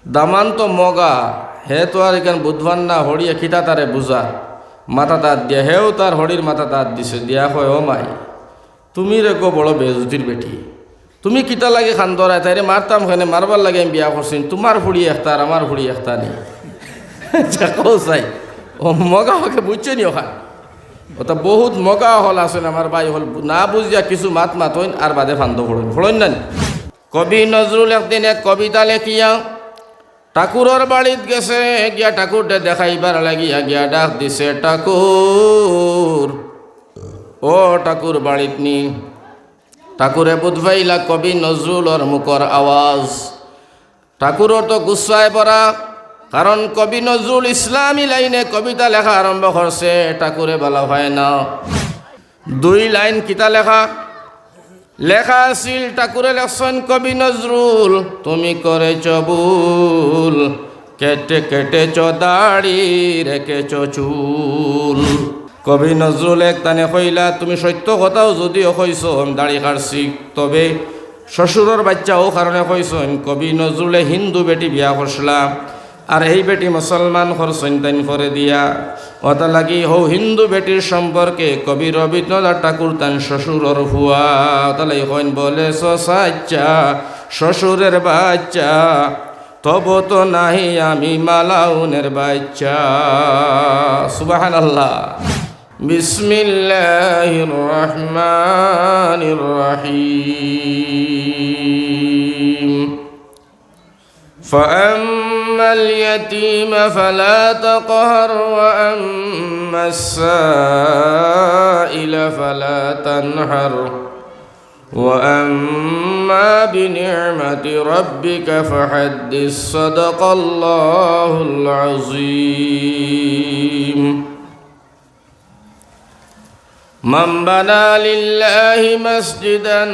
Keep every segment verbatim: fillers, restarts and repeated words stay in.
দামান তো মগা, হে তো আর ইখান বুঝবার না, হড়িয়ে কিতা তারে বুঝা, মাথাত আত দিয়া, হেও তার হড়ির মাথাত আত দিছে, দিয়া কয়, "ও মাই, তুমি রে গো বড় বেইজ্জতির বেটি, তুমি কিতা লাগি কান্দরায়, তাইরে মারতাম কেনে, মারবার লাগি আমি বিয়া করছি, তুমার ফুড়ি একটা আর আমার ফুড়ি একটা নি।" আচ্ছা, কও চাই, ও মগা হকে বুঝছো নি ওখান? ওটা বহুত মগা হল আছইন আমার ভাই হল, না বুঝিয়া কিছু মাত মাতইন আর বাদে ফান্দ ফড়ইন, ফড়ইন না নি? কবি নজরুল একদিন এক কবিতা লেখিয়া ঠাকুরর বাড়িত গেছে, গিয়া ঠাকুররে দেখাইবার লাগিয়া গিয়া ডাক দিছে, "ঠাকুর, ও ঠাকুর বাড়িত নি?" ঠাকুরে বুঝ পাইলা কবি নজরুলর মুখর আওয়াজ। ঠাকুরর তো গুসায় ভরা, কারণ কবি নজরুল ইসলামী লাইনে কবিতা লেখা আরম্ভ করছে, ঠাকুরে বালা পায় না। দুই লাইন কিতা লেখা? লেখা আছিল, ঠাকুরে লেখছইন, "কবি নজরুল, তুমি করেছ ভুল, কেটে কেটেছ দাড়ি, রেখেছ চুল।" কবি নজরুল এক তানে কইলা, "তুমি সত্য কথাও যদিও কইছো, আমি দাড়ি কাটছি, তবে শ্বশুরর বাচ্চা অউ কারণে কইছইন, কবি নজরুলে হিন্দু বেটি বিয়া করছিলা।" আর এই বেটি মুসলমান করছইন তাইন করে দিয়া। অতা লাগি হউ হিন্দু বেটির সম্পর্কে কবি রবীন্দ্রনাথ ঠাকুর তান শ্বশুরর ফুয়া। অতা লাগি কইন, "বলেছ সাচ্চা, শ্বশুরের বাচ্চা, তবু তো নাহি আমি মালাউনের বাচ্চা।" সুবহানাল্লাহ। বিসমিল্লাহির রহমানির রহিম। فأما اليتيم فلا تقهر، وأما السائل فلا تنهر، وأما بنعمة ربك فحدث. صدق الله العظيم. من بنى لله مسجدا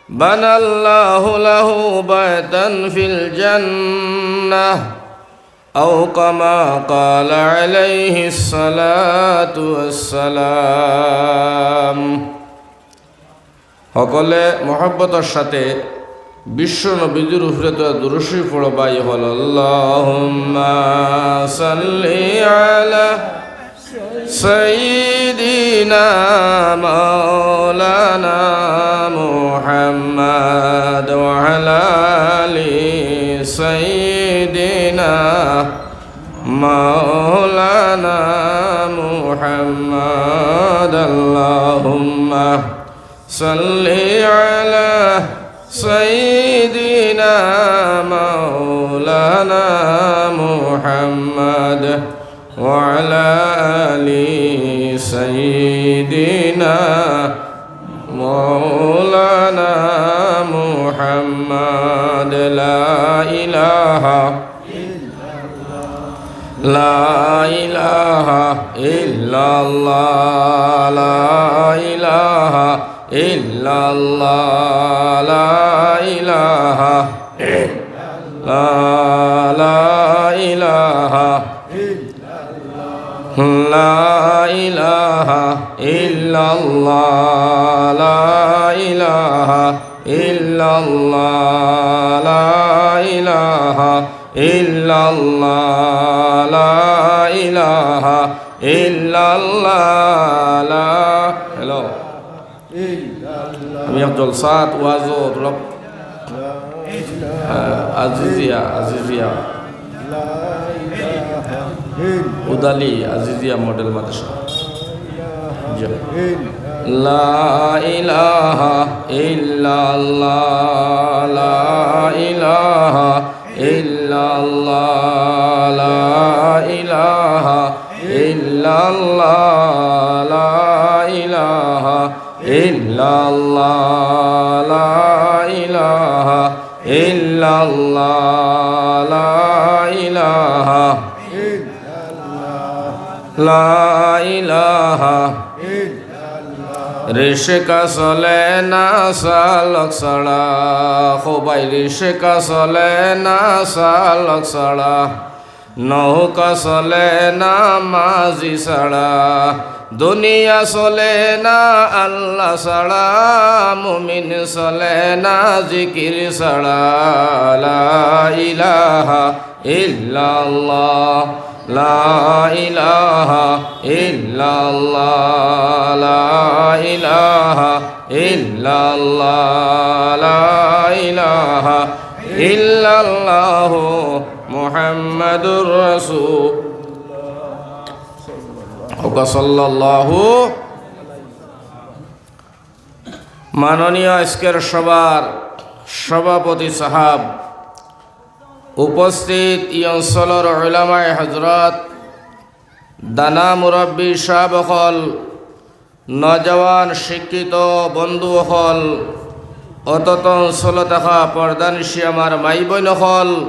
بنى الله له بيتا في الجنة، أو كما قال عليه الصلاة والسلام. হকলে মহব্বতর সাথে বিশ্ব নবীজির উপরে তো দুরূদ শরীফ পড়ো ভাই হল, اللهم صل على سيدنا مولانا محمد وعلى آل سيدنا مولانا محمد. اللهم صل على سيدنا مولانا محمد وعلى آل سيدنا مولانا محمد. لا إله لا إله إلا الله، لا إله إلا الله، لا إله لا، لا إله، لا إله إلا الله، لا إله إلا الله، لا إله إلا الله، لا إله إلا الله، لا. হ্যালো। আমি এক জলসাত ওয়াজো অলপ, আহ, আজিজিয়া, আজিজিয়া। উদালি আজিজিয়া মডেল মাদ্রাসা। জি। لا إله إلا الله، لا إله إلا الله، لا إله إلا الله، لا إله إلا الله، لا إله إلا الله، لا إله، لا إله. রিক্সা চলে না চালক ছাড়া, ও ভাই, রিক্সা চলে না চালক ছাড়া। নৌকা চলে না মাঝি ছাড়া, দুনিয়া চলে না আল্লাহ ছাড়া, মুমিন চলে না জিকির ছাড়া। লা ইলাহা ইল্লাল্লাহ, লা ইলাহা ইল্লাল্লাহ, লা ইলাহা ইল্লাল্লাহ, লা ইলাহা ইল্লাল্লাহু মুহাম্মাদুর রাসূল। ওয়া সাল্লাল্লাহু। মাননীয় আজকের সভার সভাপতি সাহেব, উপস্থিত ই অঞ্চলর উলামায়ে হযরত, দানা মুরব্বী সাহেব অকল, নওজোয়ান শিক্ষিত বন্ধু অকল, অত্র অঞ্চলো থাকা পর্দানিশি আমার মাই বইন অকল,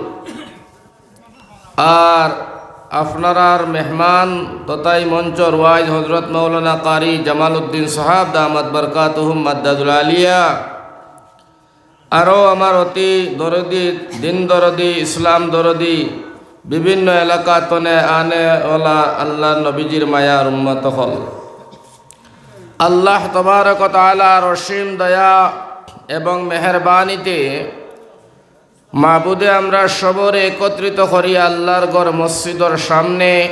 আর আপনারার মেহমান তথাই মঞ্চর ওয়াইজ হযরত মাওলানা কারি জামালউদ্দিন সাহেব দামাত বারকাতুহুম মাদ্দাতুল আলিয়া, আরও আমার অতি দরদি, দিন দরদি, ইসলাম দরদি, বিভিন্ন এলাকা তনে আনেওয়ালা আল্লাহর নবীজির মায়ার উম্মত অকল। আল্লাহ তবারক ওয়া তাআলার অসীম দয়া এবং মেহেরবানিতে মাবুদে আমরা সবরে একত্রিত করি আল্লাহর ঘর মসজিদর সামনে।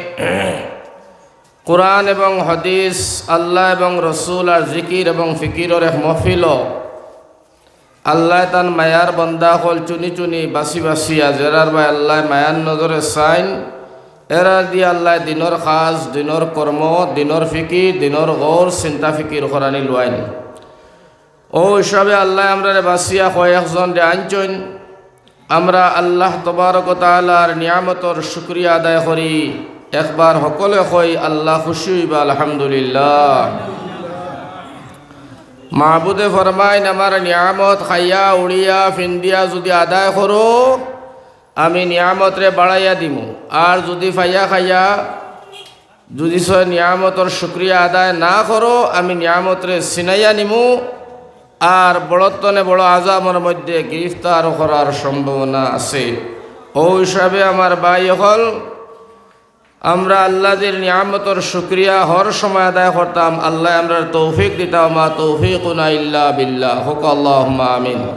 কোরআন এবং হাদিস, আল্লাহ এবং রসুল আর জিকির এবং ফিকিরর এক মহফিল। আল্লাহ তান মায়ার বন্দা অকল চুনি চুনি বাছি বাছিয়া যেরার বায় আল্লাহ মায়ার নজরে চাইন, এরার দি আল্লাহ দিনর কাজ, দিনর কর্ম, দিনর ফিকির, দিনর গৌর চিন্তা ফিকির করানি লওয়াইন। অউ হিসাবে আল্লাহ আমরারে বাছিয়া কয়েকজনরে আনছইন। আমরা আল্লাহ তবারক ওয়া তাআলার নিয়ামতর শুকরিয়া আদায় করি। একবার হকলে কই, আল্লাহ খুশি অইবা, আলহামদুলিল্লাহ। মাবুদে ফরমাইন, আমার নিয়ামত খাইয়া, উড়িয়া, ফিন্দিয়া যুদি আদায় করো, আমি নিয়ামতরে বাড়াইয়া দিমু। আর যুদি ফাইয়া খাইয়া যুদি সে নিয়ামতর শুকরিয়া আদায় না করো, আমি নিয়ামতরে ছিনাইয়া নিমু, আর বড় তনে বড় আযাবর মধ্যে গিরফতার করার সম্ভাবনা আছে। অউ হিসাবে আমার ভাই অকল, আমরা আল্লাহর নিয়ামতর শুকরিয়া হর সময় আদায় করতাম, আল্লাহ আমরার তৌফিক দিতা, ওয়া মা তৌফিকুনা ইল্লা বিল্লাহ। কউক্কা আল্লাহুম্মা আমিন।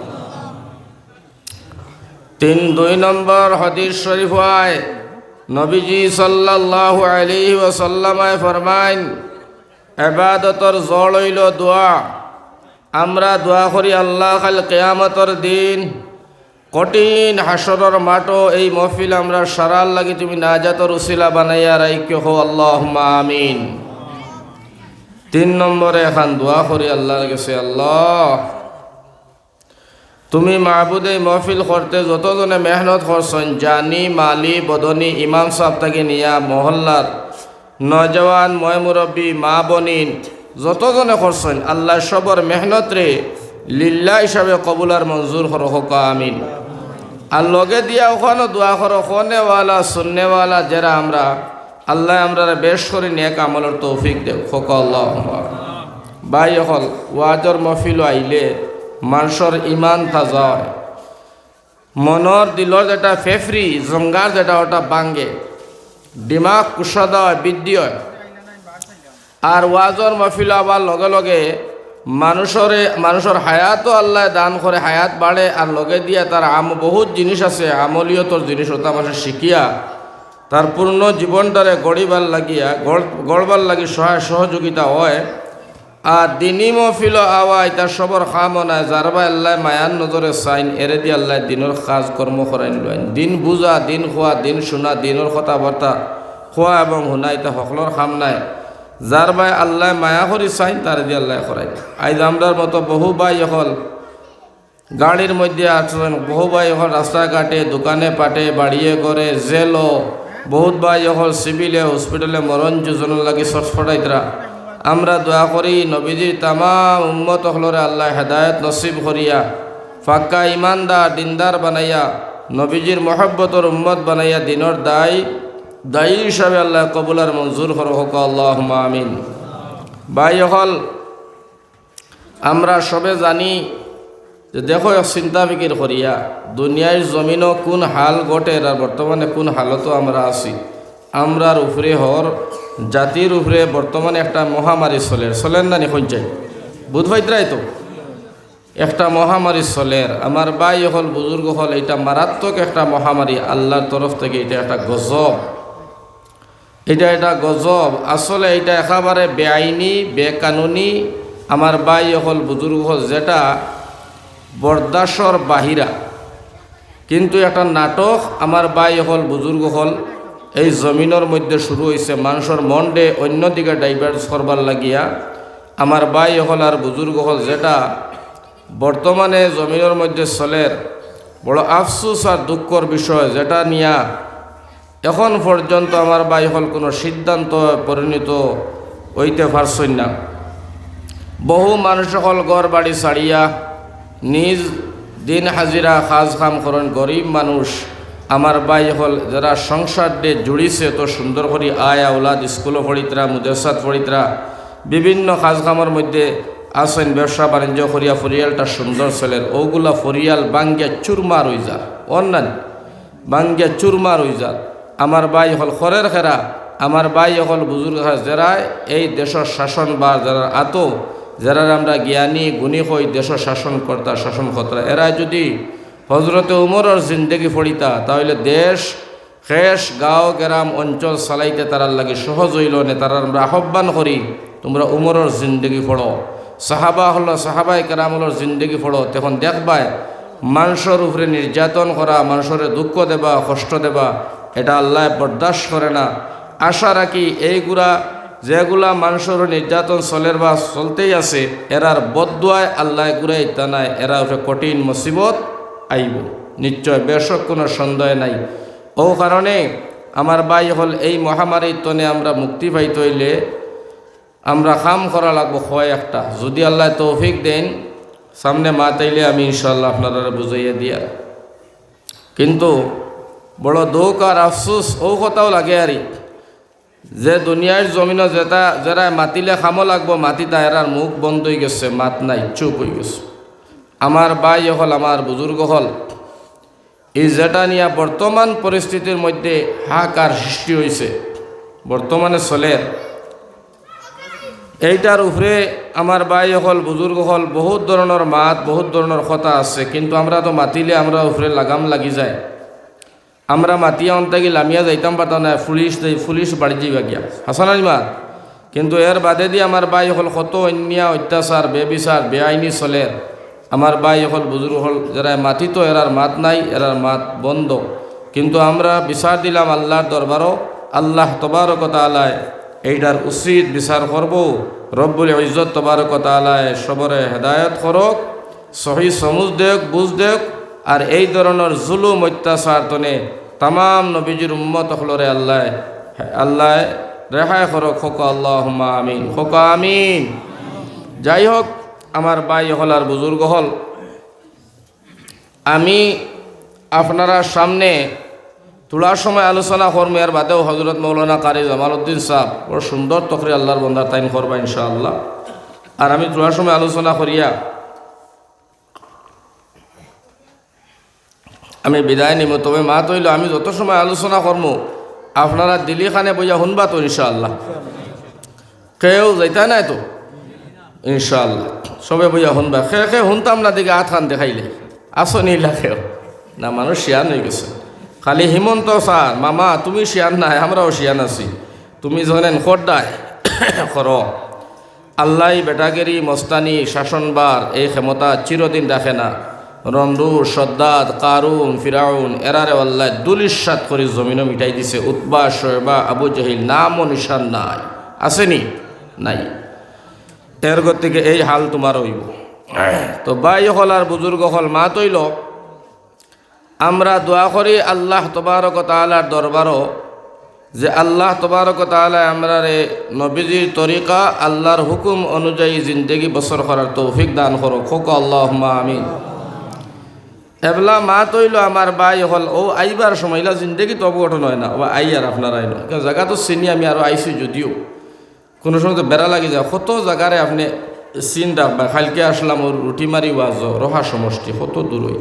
তিন, দুই নম্বর হাদিস শরীফ অয়, নবীজি সাল্লাল্লাহু আলাইহি ওয়াসাল্লামে ফরমাইন, ইবাদতর জড় অইলো দোয়া। আমরা দোয়া করি, আল্লাহ, কাইল কিয়ামতর দিন কঠিন হাশরর মাঠো এই মহফিল আমরার সারার লাগি তুমি নাজাতর উসিলা বানাইয়া রাখিও, কউক্কা আল্লাহুম্মা আমিন। তিন নম্বরে এখান দোয়া করি আল্লাহর গেছে, আল্লাহ, তুমি মাবুদে মহফিল করতে যতজনে মেহনত করছইন, জানি, মালি, বদনি, ইমাম সাব থাকি নিয়া মহল্লার নওজোয়ান, ময়-মুরব্বি, মা বনিন, যতজনে করছইন, আল্লাহ সবর মেহনতরে লিল্লাহ হিসাবে কবুল আর মঞ্জুর করো, কউক্কা আমিন। আর লগে দিয়া অখানো দোয়া করো, করনেওয়ালা, শুননেওয়ালা, যেরা আমরা, আল্লাহ আমরারে বেশ করি নেক আমলর তৌফিক দেউক, কউক্কা আল্লাহুম্মা আমিন। ভাই অকল, ওয়াজর মহফিলো আইলে মানষর ইমান তাজা অয়, মনর দিলর যেটা ফেফরি, জঙ্গার যেটা, ওটা ভাঙ্গে, দিমাগ কুশাদা অয়, বৃদ্ধি অয়। আর ওয়াজর মহফিলো আবার লগে লগে মানষরে, মানষর হায়াতও আল্লায় দান করে, হায়াত বাড়ে, আর লগে দিয়া তার আম-, বহুত জিনিস আছে, আমলিয়তর জিনিস, ওটা মানষে শিখিয়া তার পূর্ণ জীবনটারে গড়িবার লাগিয়া, গড়-, গড়বার লাগি সহায় সহযোগিতা অয়। আর দিনি মহফিলো আওয়া ইতা সবর কামও নায়, যার বায় আল্লায় মায়ার নজরে চাইন, এরেদি আল্লায় দিনর কাজ কর্ম করাইন লইন। দিন বুঝা, দিন কওয়া, দিন শুনা, দিনর কথাবার্তা কওয়া এবং হুনা ইতা হকলর কাম নায়। যার বায় আল্লায় মায়া করি চাইন, তারেদি আল্লায় করাইন। আইজ আমরার মতো বহু ভাই অকল গাড়ির মধ্যে আছইন, বহু ভাই অকল রাস্তাঘাটে, দোকানে পাটে, বাড়িয়ে ঘরে, জেলো, বহুত ভাই অকল সিভিলে, হসপিটালে মরণ যুঁজনর লাগি ছটফটাইতরা। আমরা দোয়া করি নবীজির তামাম উম্মত অকলরে আল্লায় হেদায়েত নসিব করিয়া পাক্কা ইমানদার, দিনদার বানাইয়া, নবীজির মহব্বতর উম্মত বানাইয়া, দিনর দায়ী, দায়ী হিসাবে আল্লায় কবুল আর মঞ্জুর করো, কউক্কা আল্লাহুম্মা আমিন। ভাই অকল, আমরা সবে জানি দেখো, এক চিন্তা ফিকির করিয়া, দুনিয়ার জমিনো কুন হাল ঘটের আর বর্তমানে কুন হালতো আমরা আছি। আমরার উপরে হর জাতির উপরে বর্তমানে একটা মহামারী চলের, চলের না নি কইন চাই? বুঝ পাইতরায় তো? একটা মহামারী চলের। আমার ভাই অকল, বুজুর্গ অকল, ইটা মারাত্মক একটা মহামারী, আল্লাহর তরফ থেকে ইটা একটা গজব। ইটা, ইটা গজব। আসলে ইটা একেবারে বেআইনি, বেকানুনি। আমার ভাই অকল, বুজুর্গ অকল, যেটা বরদাস্তর বাহিরা। কিন্তু একটা নাটক, আমার ভাই অকল, বুজুর্গ অকল, এই জমিনর মধ্যে শুরু অইছে, মানষর মনরে অন্যদিকে divert করবার লাগিয়া। আমার ভাই অকল আর বুজুর্গ অকল, যেটা বর্তমানে জমিনর মধ্যে চলের, বড় আফসোস আর দুঃখর বিষয়, যেটা নিয়া এখন পর্যন্ত আমার ভাই অকল কুনু সিদ্ধান্ত পরিণত অইতে পারছইন না। বহু মানুষ অকল ঘর বাড়ি ছাড়িয়া নিজ দিন হাজিরা কাজ কাম করইন, গরিব মানুষ। আমার ভাই অকল, যেরা সংসাররে জুড়িছে অত সুন্দর করি, আয় আওলাদ, স্কুলো পড়িতরা, মাদ্রাসাত পড়িতরা, বিভিন্ন কাজ কামর মধ্যে আছইন, ব্যবসা বাণিজ্য করিয়া পরিয়ালটা সুন্দর চলের, অগুলা পরিয়াল ভাঙ্গিয়া চুরমার অইযার। অন্যান্য ভাঙ্গিয়া চুরমার অইযার। আমার ভাই অকল, খরের খেরা, আমার ভাই অকল, বুজুর্গ অকল, যেরা এই দেশর শাসনভার, যেরার আতো, যেরারে আমরা জ্ঞানী গুণী কই, দেশর শাসনকর্তা, শাসনকর্তা, এরা যদি হজরতে উমরর জিন্দেগি পড়িতা, তাইলে দেশ, খেশ, গাঁও, গেরাম, অঞ্চল চালাইতে তারার লাগি সহজ অইলো নে। তারার আমরা আহ্বান করি, তুমরা উমরর জিন্দেগি পড়ো, সাহাবা অকল, সাহাবায়ে কেরাম অকলর জিন্দেগি পড়ো, তখন দেখবায় মানষর উপরে নির্যাতন করা, মানষরে দুঃখ দেবা, কষ্ট দেবা, এটা আল্লায় বরদাস্ত করে না। আশা রাখি এইগুলা, যেগুলা মানষর নির্যাতন চলের বা চলতেই আছে, এরার বদদোয়ায় আল্লায় ঘুরাইতা নায়, এরার উপরে কঠিন মুসিবত আইবো নিশ্চয়, বেশক কুনু সন্দেহ নাই। অউ কারণে আমার ভাই অকল, এই মহামারীর তনে আমরা মুক্তি পাইতে অইলে আমরা কাম করা লাগবো কয় একটা। যদি আল্লায় তৌফিক দেইন, সামনে মাত আইলে আমি ইনশাআল্লাহ আপনারারে বুঝাইয়া দিয়ার। কিন্তু বড় দুঃখ আর আফসোস, অউ কথাও লাগে আরি, যে দুনিয়ার জমিনো যেটা, যেরা মাতিলে কামো লাগবো, মাতিতা, এরার মুখ বন্ধ অইগেছে, মাত নাই, চুপ অইগেছে। আমার ভাই অকল, আমার বুজুর্গ অকল, এই যেটা নিয়া বর্তমান পরিস্থিতির মধ্যে হাহাকার সৃষ্টি অইছে, বর্তমানে চলের, এইটার উপরে আমার ভাই অকল, বুজুর্গ অকল, বহুত ধরনর মাত, বহুত ধরনর কথা আছে, কিন্তু আমরা তো মাতিলে আমরার উপরে লাগাম লাগি যায়। আমরা মাতিয়া অন থাকি লামিয়া যাইতাম পারতাম নায়, পুলিশ দেই, পুলিশ বাড়ি যাইবা গিয়া, হাছা না নি মাত? কিন্তু এর বাদেদি আমার ভাই অকল, কত অন্যায়, অত্যাচার, বেবিচার, বেআইনি চলের। আমার ভাই অকল, বুজুর্গ অকল, যেরা মাতিতো, এরার মাত নাই, এরার মাত বন্ধ। কিন্তু আমরা বিচার দিলাম আল্লাহর দরবারো, আল্লাহ তবারক তাআলায় এইটার উচিত বিচার করবো। রব্বুল ইজ্জত তবারক তাআলায় সবরে হেদায়েত করুক, সহি সমুজ দেউক, বুঝ দেউক। আর এই ধরনর জুলুম অত্যাচার তনে তামাম নবীজির উম্মত অকলরে আল্লায়, আল্লায় রেহাই করুক। কউক্কা আল্লাহুম্মা আমিন, কউক্কা আমিন। যাই হোক, আমার ভাই অকল আর বুজুর্গ অকল, আমি আপনারার সামনে থুড়া সময় আলোচনা করমু, এর বাদেও হজরত মৌলানা কারি জামালউদ্দিন সাব বড় সুন্দর তকরির আল্লাহর বন্দা তাইন করবা ইনশাআল্লাহ। আর আমি থুড়া সময় আলোচনা করিয়া আমি বিদায় নিমু। তবে মাত অইলো, আমি যত সময় আলোচনা করমু, আপনারা দিলি কানে বইয়া হুনবা তো ইনশাআল্লাহ? কেউ যাইতা নায় তো ইনশাআল্লাহ? সবে বইয়া হুনবা। কে কে হুনতাম না দেখি আত খান দেখাইলে। আছো নি ইলা কেউ? না, মানুষ শিয়ান অইগেছে। খালি হিমন্ত স্যার, মামা, তুমি শিয়ান নায়, আমরাও শিয়ান আছি। তুমি যেন খোদ্দায় করো। আল্লায় বেটাগিরি, মস্তানি, শাসনভার, এই ক্ষমতা চিরদিন রাখে না। নমরুদ, শদ্দাদ, কারুন, ফিরাউন, এরারেও আল্লায় ধুলিস্যাৎ করি জমিনো মিটাই দিছে। উতবা, শয়বা, আবু জাহিল, নামও নিশান নাই। আছে নি? নাই। এর গতিকে এই হাল তুমার অইবো। তো ভাই অকল আর বুজুর্গ অকল, মাত অইলো, আমরা দোয়া করি আল্লাহ তবারক তাআলার দরবারো যে আল্লাহ তবারক তাআলায় আমরারে নবীজির তরিকা, আল্লাহর হুকুম অনুযায়ী জিন্দেগি বসর করার তৌফিক দান করো। কউক্কা আল্লাহুম্মা আমিন। এবলা মাত অইলো আমার ভাই অকল, অউ আইবার সময় ইলা জিন্দেগি তো অবঘটন অয় না, অউ আইয়ার আপনারা আইন। জাগা তো চিনি আমি, আরো আইছি যদিও। কুনু সময় তো বেড়া লাগি যায়, কত জাগারে আপনে চিন রাখবা, কাইলকে আসলাম অউ রুটিমারি ওয়াজো, রোহা সমষ্টি, কত দূর অই।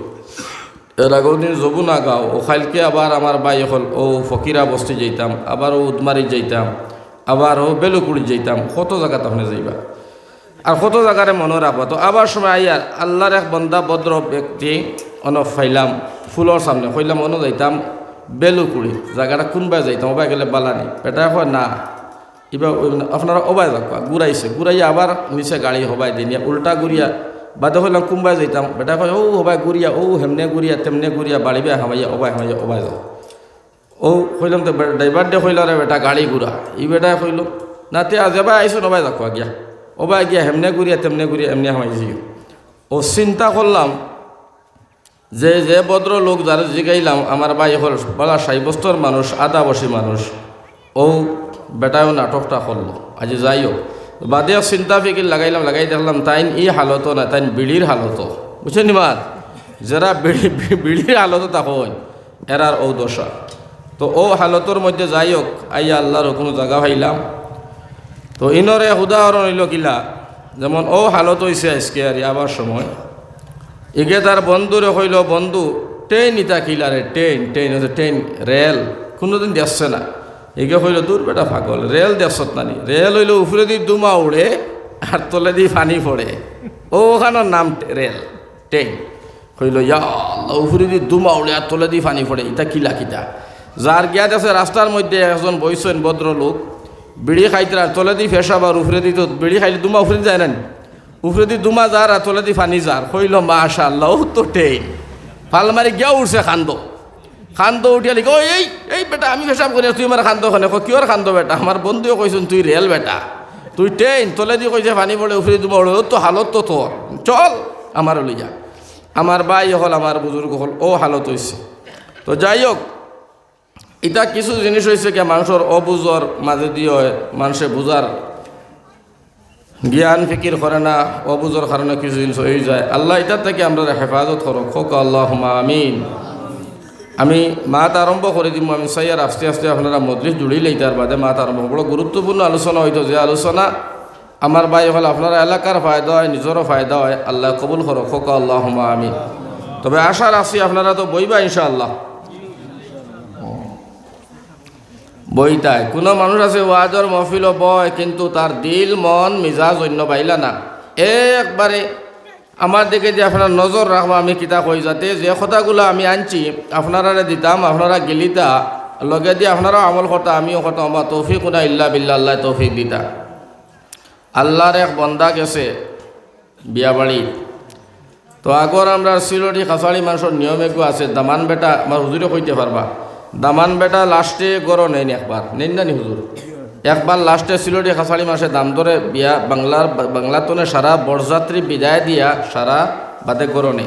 এর আগর দিন যমুনা গাঁও, অউ কাইলকে আবার আমার ভাই অকল অউ ফকিরা বস্তি যাইতাম, আবার অউ উদমারি যাইতাম, আবার অউ বেলুকুড়ি যাইতাম, কত জাগাত আপনে যাইবা। আর কত জাগারে মনো রাখবা। তো আবার সময় আইয়ার আল্লার এক বন্দা ভদ্র ব্যক্তি অনো পাইলাম ফুলর সামনে, কইলাম, "অনো যাইতাম বেলুকুড়ি, জাগাটা কুনবায় যাইতাম, অবায় গেলে বালা নি?" বেটায় কয়, "না, ইবা অউ না, আপনারা অবায় যাউক্কা।" ঘুরাইছে, ঘুরাইয়া আবার নিচে গাড়ি হবায় দিনিয়া উল্টা ঘুরিয়া বাদে কইলাম, "কুনবায় যাইতাম?" বেটায় কয়, "অউ হবায় ঘুরিয়া, অউ হেমনে ঘুরিয়া, তেমনে ঘুরিয়া, বাড়িবায় হামাইয়া, অবায় হামাইয়া, অবায় যাও।" অউ কইলাম, তো বে-, ড্রাইভাররে কইলা, "রে বেটা, গাড়ি ঘুরা।" ই বেটায় কইলো, "না, তে আজ এবায় আইছো, অবায় যাউক্কা গিয়া, অবায় গিয়া হেমনে ঘুরিয়া, তেমনে ঘুরিয়া, এমনে হামাই যিও।" অউ চিন্তা করলাম যে, যে ভদ্র লোক যারে জিগাইলাম, আমার ভাই অকল বালা সাব্যস্তর মানুষ, আদাবসি মানুষ, অউ বেটায়ও নাটকটা করলো। আজি যাই হোক, বাদে চিন্তা ফিকির লাগাইলাম, লাগাই দেখলাম তাইন ই হালতো না, তাইন বিড়ির হালতো। বুঝছইন নি মাত? যেরা বিড়ি, বি-, বিড়ির হালতো থাকইন, এরার অউ দশা। তো অউ হালতর মধ্যে যাই হোক, আইয়া আল্লার হুকুমো জাগা পাইলাম। তো ইনর এক উদাহরণ অইলো কিলা, যেমন অউ হালত অইছে আইজকে আর আবার সময়। ইগে তার বন্ধুরে কইলো, "বন্ধু, ট্রেন ইতা কিলা রে?" "ট্রেন, ট্রেন অইছে ট্রেন, রেল, কুনুদিন দেখছে না।" ইগে কইলো, "দুর বেটা পাগল, রেল দেখছত না নি? রেল অইলো উপরেদি ধুমা উড়ে আর তলেদি পানি পড়ে, অউ অখানর নাম টে-, রেল, ট্রেন।" কইলো, "ইয়া আল্লা, উপরেদি ধুমা উড়ে আর তলেদি পানি পড়ে, ইতা কিলা কিতা?" যার গিয়া দেখছে রাস্তার মধ্যে একজন বইছইন ভদ্র লোক, বিড়ি খাইতরা আর তলেদি পেশাব আর উপরেদি তো বিড়ি খাইলে ধুমা উপরেদি যায় না নি? উপরেদি ধুমা যার আর তলেদি পানি যার। কইলো, "মাশাআল্লাহ, অউ তো ট্রেন।" ফাল মারি গিয়া উঠছে কান্দো। কান্দো উঠিয়া লিখে, "ওই, এই, এই বেটা, আমি পেশাব করি, তুই আমারে কান্দো কেনে?" কয়, "কিওর কান্দো বেটা? আমার বন্ধুয়ে কইছইন তুই রেল বেটা, তুই ট্রেন, তলেদি কইছে পানি পড়ে, উপরেদি ধুমা উড়ে, অউ তো হালত তো তোর, চল আমারে লইয়া।" আমার ভাই অকল, আমার বুজুর্গ অকল, অউ হালত অইছে। তো যাই হোক, ইতা কিছু জিনিস অইছে কি মানষর অবুজর মাজেদি অয়, মানষে বুজার জ্ঞান ফিকির করে না, অবুজর কারণে কিছু জিনিস অই যায়। আল্লায় ইতার থাকি আমরারে হেফাজত করউক, কউক্কা আল্লাহুম্মা আমিন। আমি মাত আরম্ভ করি দিমু, আমি চাইয়ার আস্তে আস্তে আপনারা মজলিস জুড়িলাইতার বাদে মাত আরম্ভ। বড় গুরুত্বপূর্ণ আলোচনা অইতো, যে আলোচনা আমার ভাই অকল আপনারা এলাকার ফায়দা অয়, নিজরও ফায়দা অয়, আল্লায় কবুল করউক, কউক্কা আল্লাহুম্মা আমিন। তবে আশা রাখছি আপনারা তো বইবা ইনশাআল্লাহ। বইতায়। কুনু মানুষ আছে ওয়াজর মহফিলো বয়, কিন্তু তার দিল, মন, মিজাজ অইন্য বাইলা না। একবারে আমার দিকেদি আপনারা নজর রাখবা, আমি কিতা কই, যাতে যে কথাগুলা আমি আনছি, আপনারারে দিতাম, আপনারা গিলিতা, লগেদি আপনারাও আমল করতা, আমিও করতাম। ওমা তৌফিকুনা ইল্লা বিল্লাহ, আল্লায় তৌফিক দিতা। আল্লার এক বন্দা গেছে বিয়া বাড়ি। তো আগর আমরার সিলটি খাসাড়ি মানষর নিয়ম এগু আছে, দামান বেটা, আমার হুজুরে কইতে পারবা, দামান বেটা লাস্টে ঘরো নেইন একবার, নেইন না নি হুজুর? একবার লাস্টে সিলটি খাসাড়ি মানষে দামদরে বিয়া বাংলার, বাংলাতনে সারা বরযাত্রী বিদায় দিয়া সারা বাদে ঘরো নেইন।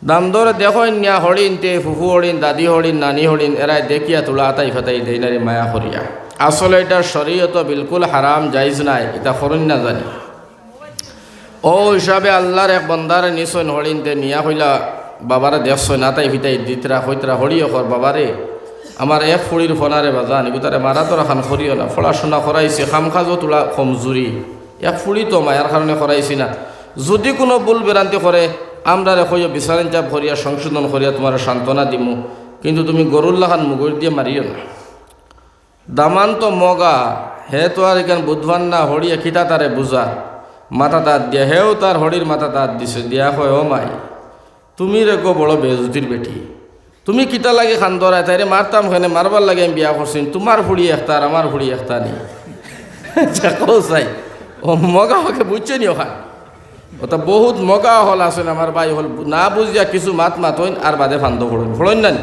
দামদরে দেখইন নিয়া হরিণ তে, ফুফু হরিণ, দাদি হরিণ, নানি হরিণ, এরায় দেখিয়া তুলা আতাই ফাতাই দেইন নারে মায়া করিয়া। আসলে ইটা শরীয়তো বিলকুল হারাম, জায়েজ নাই, ইতা করইন না জানি। অউ হিসাবে আল্লার এক বন্দারে নিছইন হরিণ তে নিয়া কইলা, "বাবারে দেখছইন, আতাই ফিতাই দিতরা, কইতরা, হরি অকর বাবারে, আমার এক ফুড়ির ফনারে বাজান, ইগু তারে মারা ধরা খান করিও না, পড়াশুনা করাইছি, কাম কাজও তুলা কমজুরি, এক ফুড়ি তো মায়ার কারণে করাইছি না, যুদি কুনু ভুল ভ্রান্তি করে, আমরারে কইও, বিচার ইনসাফ করিয়া সংশোধন করিয়া তুমারে সান্ত্বনা দিমু, কিন্তু তুমি গরুর লাখান মুগুর দিয়া মারিও না।" দামান তো মগা, হে তো আর ইখান বুঝবার না, হরিয়ে কিতা তারে বুঝা, মাথাত আত দিয়া, হেও তার হরির মাথাত আত দিছে, দিয়া কয়, "ও মাই, তুমি রে গো বড় বেইজ্জতির বেটি, তুমি কিতা লাগি কান্দরায়? তাইরে মারতাম কেনে, মারবার লাগি আমি বিয়া করছি, তুমার ফুড়ি একটা আর আমার ফুড়ি একটা নি।" আচ্ছা, কও চাই, ও মগা অকলে বুঝছে নি অখান? অতা বহুত মগা অকল আছইন আমার ভাই অকল, না বুঝিয়া কিছু মাত মাতইন আর বাদে ফান্দো পড়ইন, পড়ইন না নি?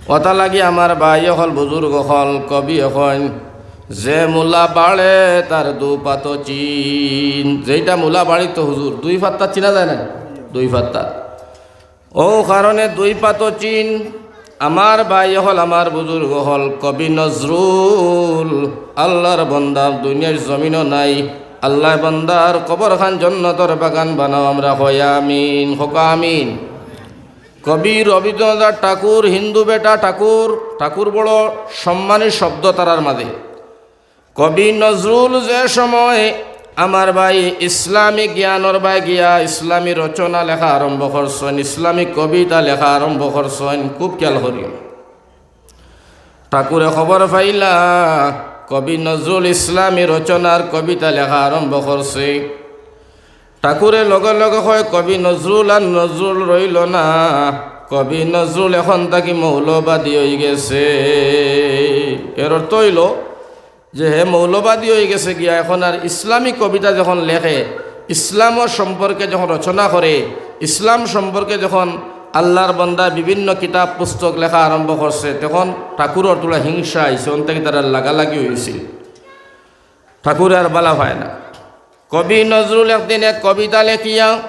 অতা লাগি আমার ভাই অকল, বুজুর্গ অকল, কবি অকল, "যে মুলা বাড়ে তার দুপাত চিন।" যেইটা মুলা বাড়িত হুজুর, দুই পাত্তা চিনা যায় না? দুই পাত্তা। অউ কারণে দুই পাত চিন। আমার ভাই অকল, আমার বুজুর্গ অকল, কবি নজরুল, আল্লার বন্দা দুনিয়ার জমিনো নাই। আল্লায় বন্দার কবরখান জন্নতর বাগান বানাও, আমরা কই আমিন, কউক্কা আমিন। কবি রবীন্দ্রনাথ ঠাকুর, হিন্দু বেটা ঠাকুর, ঠাকুর বড় সম্মানী শব্দ তারার মাঝে। কবি নজরুল যে সময় আমার ভাই ইসলামী জ্ঞানর বায় গিয়া ইসলামী রচনা লেখা আরম্ভ করছইন, ইসলামী কবিতা লেখা আরম্ভ করছইন। খুব খেয়াল করিও, ঠাকুরে খবর পাইলা কবি নজরুল ইসলামী রচনার কবিতা লেখা আরম্ভ করছে। ঠাকুরে লগে লগে কয়, "কবি নজরুল আর নজরুল রইল না, কবি নজরুল এখন থাকি মৌলবাদী অইগেছে।" এর অর্থ অইলো যে হে মৌলবাদী অইগেছে গিয়া, এখন আর ইসলামী কবিতা যখন লেখে, ইসলামর সম্পর্কে যখন রচনা করে, ইসলাম সম্পর্কে যখন আল্লার বন্দা বিভিন্ন কিতাব পুস্তক লেখা আরম্ভ করছে, তখন ঠাকুরর থুড়া হিংসা আইছে, অন থাকি তারার লাগালাগি অইছিল। ঠাকুরে আর বালা পায় না। কবি নজরুল একদিন এক কবিতা লেখিয়া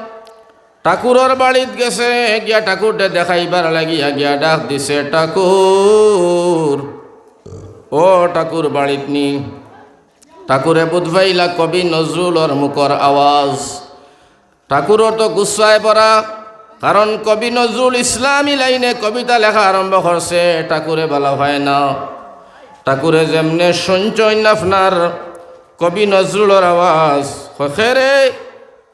ঠাকুরর বাড়িত গেছে, গিয়া ঠাকুররে দেখাইবার লাগিয়া গিয়া ডাক দিছে, "ঠাকুর, ও ঠাকুর, বাড়িত নি?" ঠাকুরে বুঝ পাইলা কবি নজরুলর মুখর আওয়াজ। ঠাকুরর তো গুসায় ভরা, কারণ কবি নজরুল ইসলামী লাইনে কবিতা লেখা আরম্ভ করছে, ঠাকুরে বালা পায় না। ঠাকুরে যেমনে শুনছইন আপনার কবি নজরুলর আওয়াজ, কয়, "কে রে?"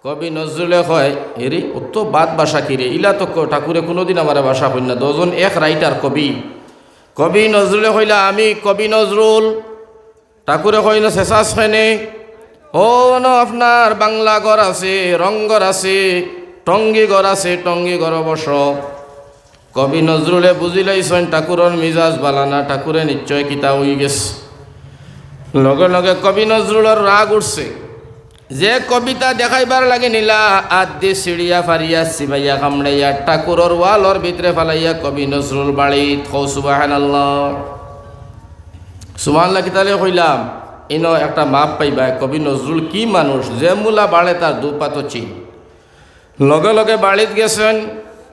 কবি নজরুলে কয়, "এরে, অত বাদ ভাষা কি রে? ইলা তো ক-, ঠাকুরে কুনুদিন আমারে ভাষা কইন না, দুইজন এক রাইটার কবি।" কবি নজরুলে কইলা, "আমি কবি নজরুল।" ঠাকুরে কইন, "শেষাস কেনে? ও, অনো আপনার বাংলা ঘর আছে, রংঘর আছে, টঙ্গি ঘর আছে, টঙ্গি ঘর অবশ্য।" কবি নজরুলে বুঝিলাইছইন ঠাকুরর মিজাজ বালা না, ঠাকুরে নিশ্চয় কিতা অইগেছে। লগে লগে কবি নজরুলর রাগ উঠছে। যে কবিতা দেখাইবার লাগি নিলা, আত দি ছিড়িয়া ফাড়িয়া চিবাইয়া কামড়াইয়া ঠাকুরর ওয়ালর ভিতরে ফালাইয়া কবি নজরুল বাড়িত। কও সুবহানাল্লাহ। সুবহানাল্লাহ কিতারে কইলাম, ইনো একটা মাপ পাইবা, কবি নজরুল কি মানুষ, যে মুলা বাড়ে তার দুপাতো চিন। লগে লগে বাড়িত গেছইন।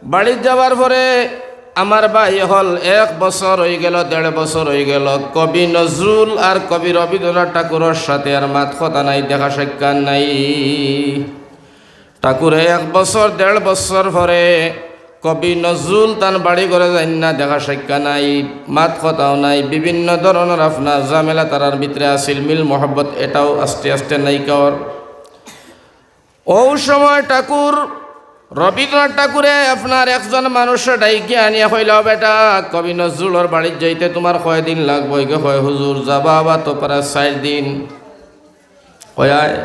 বাড়িত যাওয়ার পরে আমার ভাই অকল এক বছর অইগেল, দেড় বছর অইগেল, কবি নজরুল আর কবি রবীন্দ্রনাথ ঠাকুরর সাথে আর মাত কথা নাই, দেখা সাক্ষাৎ নাই। ঠাকুরে এক বছর, দেড় বছর পরে কবি নজরুল তান বাড়ি ঘরে যাইন না, দেখা সাক্ষাৎ নাই, মাত কথাও নাই, বিভিন্ন ধরনর আপনার ঝামেলা তারার ভিতরে আছিল, মিল মহব্বত এটাও আস্তে আস্তে নাই কাওর। অউ সময় ঠাকুর, রবীন্দ্রনাথ ঠাকুরে আপনার একজন মানুষরে ডাইকিয়া আনিয়া কইলা, "ও বেটা, কবি নজরুলর বাড়িত যাইতে তুমার কয়দিন লাগবো?" ইগে কয়, "হুজুর, যাবা আওয়া তো প্রায় চাইর দিন।" কয়, "আয়,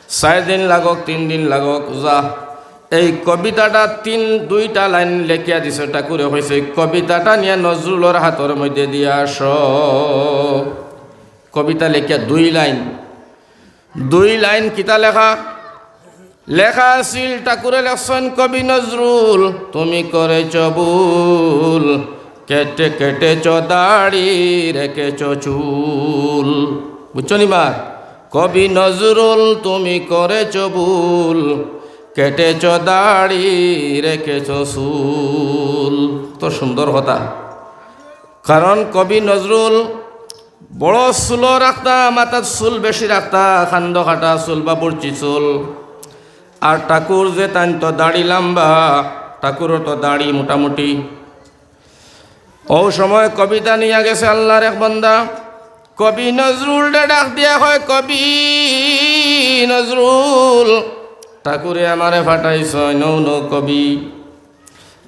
চাইর দিন লাগক, তিন দিন লাগক, যা।" এই কবিতাটা তিন, দুইটা লাইন লেখিয়া দিছে ঠাকুরে, কইছে, "কবিতাটা নিয়া নজরুলর হাতর মধ্যে দিয়া আসো।" কবিতা লেখিয়া দুই লাইন, দুই লাইন কিতা লেখা? লেখা আছিল, ঠাকুরে লেখছইন, "কবি নজরুল, তুমি করেছ ভুল, কেটে কেটেছ দাড়ি, রেখেছ চুল।" বুঝছো নি বা? "কবি নজরুল, তুমি করেছ ভুল, কেটেছ দাড়ি, রেখেছ চুল।" তো সুন্দর কথা। কারণ কবি নজরুল বড় চুলও রাখতা, মাথাত চুল বেশি রাখতা, কান্দ কাটা চুল বা বুরচি চুল। আর ঠাকুর যে তান তো দাড়ি লাম্বা, ঠাকুরর তো দাড়ি মোটামুটি। অউ সময় কবিতা নিয়া গেছে আল্লার এক বন্দা, কবি নজরুলরে ডাক দিয়া কয়, "কবি নজরুল, ঠাকুরে আমারে ফাটাইছইন, অউ নও কবি।"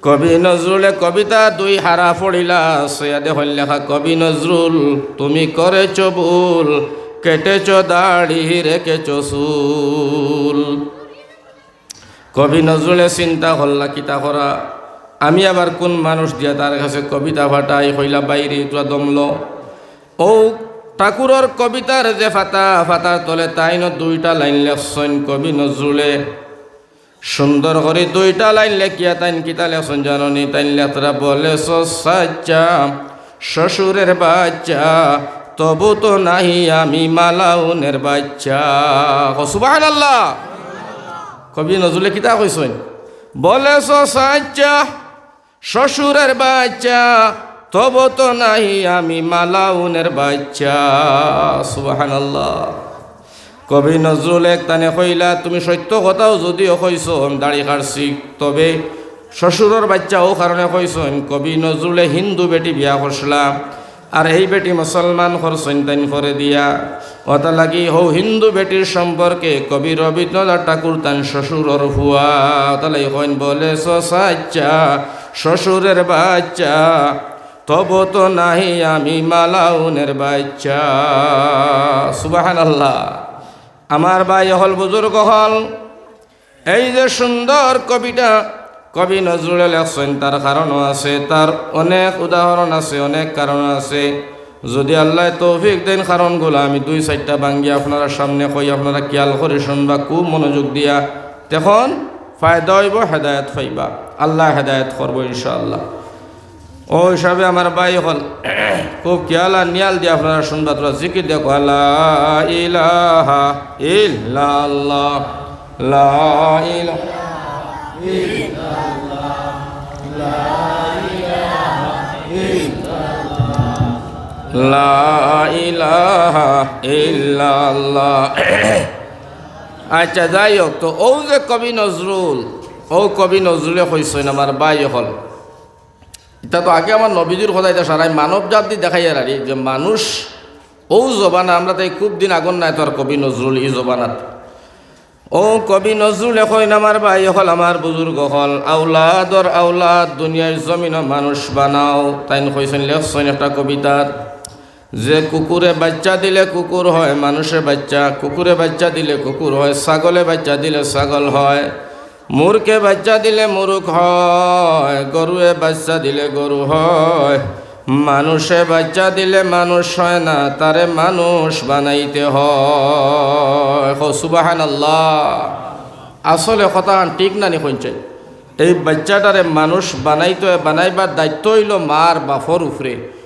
কবি নজরুলে কবিতা দুই হারা পড়িলা, সৈয়াদে হইল লেখা, "কবি নজরুল, তুমি করেছ ভুল, কেটেছ দাড়ি, রেখেছ চুল।" কবি নজরুলে চিন্তা করলা, "কিতা করা, আমি আবার কুন মানুষ দিয়া তার কাছে কবিতা ফাটাই?" কইলা, "বাইরে তোরা দমলো।" অউ ঠাকুরর কবিতার যে ফাতা, ফাতার তলে তাইন দুইটা লাইন লেখছইন কবি নজরুলে। সুন্দর করি দুইটা লাইন লেখিয়া তাইন কিতা লেখছইন জানো নি? তাইন লেখরা, "বলেছ সাচ্চা, শ্বশুরের বাচ্চা, তবু তো নাহি আমি মালাউনের বাচ্চা।" কও সুবহানাল্লাহ। কবি নজরুলে কিতা কইছইন? "বলেছ সাচ্চা, শ্বশুরের বাচ্চা, তবু তো নাহি আমি মালাউনের বাচ্চা।" সুবহানাল্লাহ। কবি নজরুল এক তানে কইলা, "তুমি সত্য কথাও যদিও কইছো, আমি দাড়ি কাটছি, তবে শ্বশুরর বাচ্চা অউ কারণে কইছইন, কবি নজরুলে হিন্দু বেটি বিয়া করছিলা, আর এই বেটি মুসলমান করছইন তাইন পরে দিয়া। অতা লাগি হউ হিন্দু বেটির সম্পর্কে কবি রবীন্দ্রনাথ ঠাকুর তান শ্বশুরর ফুয়া, অতা লাগি কইন, "বলেছ সাচ্চা, শ্বশুরের বাচ্চা, তবু তো নাহি আমি মালাউনের বাচ্চা।" সুবহানাল্লাহ। আমার ভাই অকল, বুজুর্গ অকল, এই যে সুন্দর কবিতা কবি নজরুলে লেখছইন, তার কারণও আছে, তার অনেক উদাহরণ আছে, অনেক কারণ আছে। যদি আল্লায় তৌফিক দেইন, কারণগুলা আমি দুই চাইরটা ভাঙ্গি আপনারার সামনে কই, আপনারা খিয়াল করি শুনবা খুব মনোযোগ দিয়া। তখন ফায়দা অইবো, হেদায়েত পাইবা, আল্লায় হেদায়েত করবো ইনশাআল্লাহ। অউ হিসাবে আমার ভাই অকল, খুব খিয়াল আর নিয়াল দিয়া আপনারা শুনবা, তোরা জিকির দেখো, লা ইলাহা ইল্লাল্লাহ, লা ইলাহা ইল্লাল্লাহ, লা ইলাহা ইল্লাল্লাহ, লা ইলাহা ইল্লাল্লাহ। আচ্ছা, যাই হোক, তো অউ যে কবি নজরুল, অউ কবি নজরুলে কইছইন আমার ভাই অকল, ইতা তো আগে আমার নবীজির কথা, ইতা সারাই মানব জাতি দেখাইয়ার আর যে মানুষ অউ জমানা, আমরা তাই খুব দিন আগর নায় তো আর কবি নজরুল ই জমানাত। অউ কবি নজরুলে কইন আমার ভাই অকল, আমার বুজুর্গ অকল, আওলাদর আওলাদ দুনিয়ার জমিনো মানুষ বানাও। তাইন কইছইন, লেখছইন একটা কবিতাত যে কুকুরে বাচ্চা দিলে কুকুর হয়, মানুষে বাচ্চা, কুকুরে বাচ্চা দিলে কুকুর হয়, ছাগলে বাচ্চা দিলে ছাগল হয়, মুরুগে বাচ্চা দিলে মুরুগ হয়, গরুয়ে বাচ্চা দিলে গরু হয়, মানুষে বাচ্চা দিলে মানুষ হয় না, তারে মানুষ বানাইতে হয়। কও সুবহানাল্লাহ। আসলে কথাখান ঠিক নানি কইনচাই? এই বাচ্চাটারে মানুষ বানাইতে হয়, বানাইবার দায়িত্ব অইলো মার বাফর উপরে।